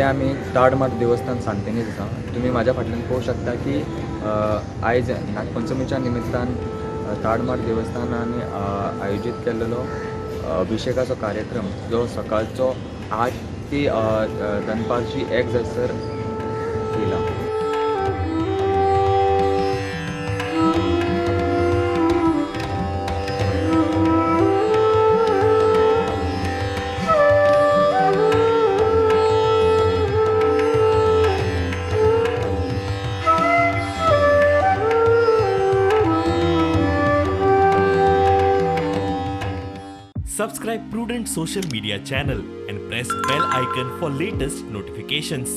आमी ताडमाड देवस्थान सांतेनीज आसा. तुमी म्हाज्या फाटल्यान पळोवंक शकता की आयज नागपंचमीच्या निमित्तान ताडमाड देवस्थानान आयोजीत केल्लो अभिषेकाचो कार्यक्रम जो सकाळचो 8 ते दनपारची 1 जायसर केला. Subscribe Prudent Social Media channel and press bell icon for latest notifications.